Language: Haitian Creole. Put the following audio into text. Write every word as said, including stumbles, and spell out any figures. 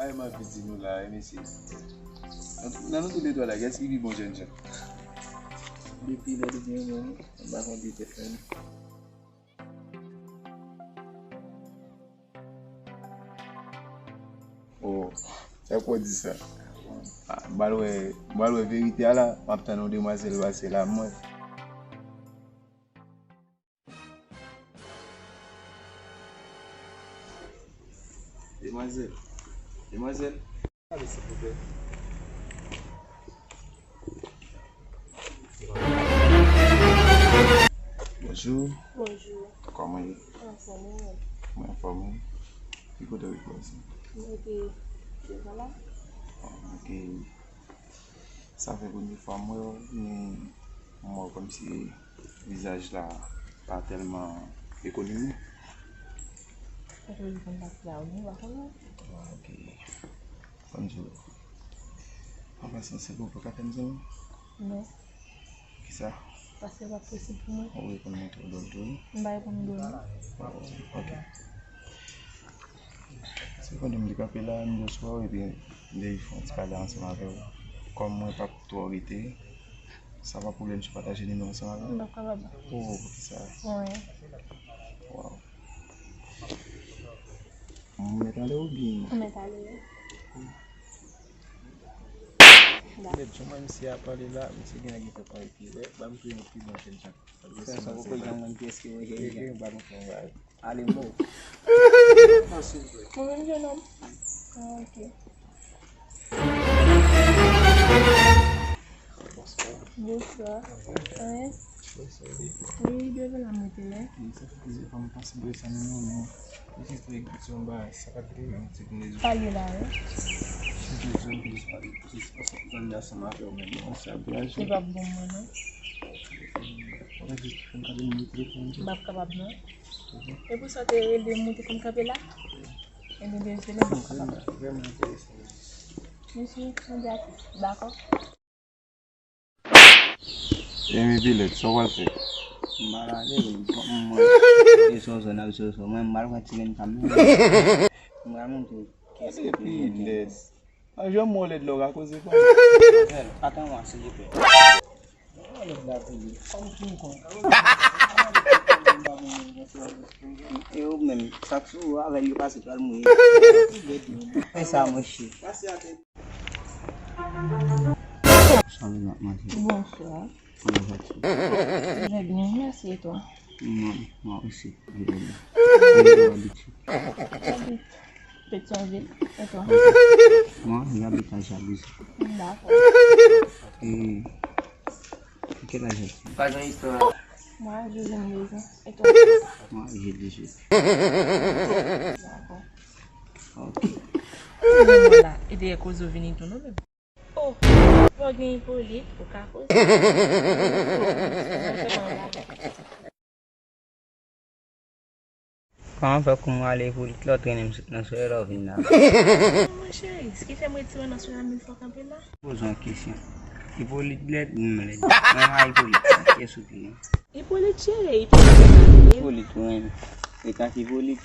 Ay, m anvi di nou la, wi, mesye. Nan, nan nou toulètwa la, kiyès ki pi bon jènjan? Depi lè li gen yon moun, m pa konn di tèt mwen. Oh, sa k w di sa? Ah, m pral wè, m pral wè verite a la, m ap tann yon demwazèl pase la, mwen. Demwazèl. Demwazèl. Gade, silvouplè. Bonjou. Bonjou. Kòman w ye? Anfòm, e ou menm? Mwen anfòm, wi. Ki kote w rete la? Mwen rete devan la. Ah, ok. Sa fè premye fwa m wè w, men m wè w kòmsi vizaj la pa tèlman rekoni. Paske li konn pati la, ou pa konnen. Ah, ok. Ban m di w. An pasan, se pou ou ka fè m zanmi? Non. Kisa? Paske l pa posib pou mwen. Ou reponn mwen twò dòl tou, wi. M pa reponn dòl, non. Oh, ok. Se pandan m te kanpe la, m jis wè w, epi m te fè yon ti pale ansanm avè w. Kòm mwen p ap twò rete, sa pa pwoblèm si w pataje nimewo ansanm avè m? M p ap kapab. Oh, poukisa? Wi. Waw. M mèt ale oubyen? Ou mèt ale, wi. Dakò. Mèt, jan mwen misye a pale la, misye gen lè gen fè pale pi rèd, ban m tou yon pi bon jènjan. Frè, sa poko janm konn kiyès ki bon jènjan. Wi, wi, m pa konprann bagay. Ale, mo. Non, silvouplè. Mwen menm, jennonm. Ah, ok. Bonswa. Bonswa. Wi, byen la, mwen te la. Wi, sa fè plezi fwa m pase bwè sa nan men w, men ou jis te gouti yon bagay, sa pa te menm ti konn rezon. Pale la, wi. Si te zòn, jis pale, jis pase zòn la ansanm avè w menm, non, sa degaje. Li p ap bon mwen, non. Ou jis fè m gade nimewo telefòn. M p ap kapab, non. E pou sa w te rele m, ou te fè m kanpe la? Ebyen, dezole, m p ap kapab. Vrèman, vrèman enteresan. Mesye, yon gratis. Dakò. Emi Vilèt, sa w pral fè? M pral ale, mwen, e zozo n ap zozo. Mwen, m pral pran ti grenn pa m nan. M pral montre w kiyès ki pi lèd. An, jan m wè w lèd la, w ka koze pa m. Atann mwen, silvouplè. Lèd la pi lèd. Kòm king kong. E ou menm, sa k sou ou avè l yo pase pral mouye. Fè sa, monchè. Sa vle m ap manje. Bonswa. Kòman sa t ye? Je vais bien, merci, et toi? Mwen, mwen osi, je vais bien. Kote w abite? J'habite Pétion-Ville, et toi? Moi, j'habite à Jalousie. D'accord. Et quel âge as-tu? Pas une histoire. Moi, je viens de maison, et toi? Moi, j'ai dix-huit. D'accord. Ok. Mwen la, e dèyè koze w vini tou non menm. Oh, fò gen Ipolit, ou ka koze. Kòman fè kou m ale Ipolit la, w trennen m sot nan soyè la, w vin la? Monchè, sa ki fè m retire w nan soyè a mil fwa kanpe la? Poze yon kesyon. Ipolit lèd, m lèd. Mwen pa Ipolit, kiyès ou ki ye? Ipolit cheri, Ipolit. Ipolit mwen. E kak Ipolit.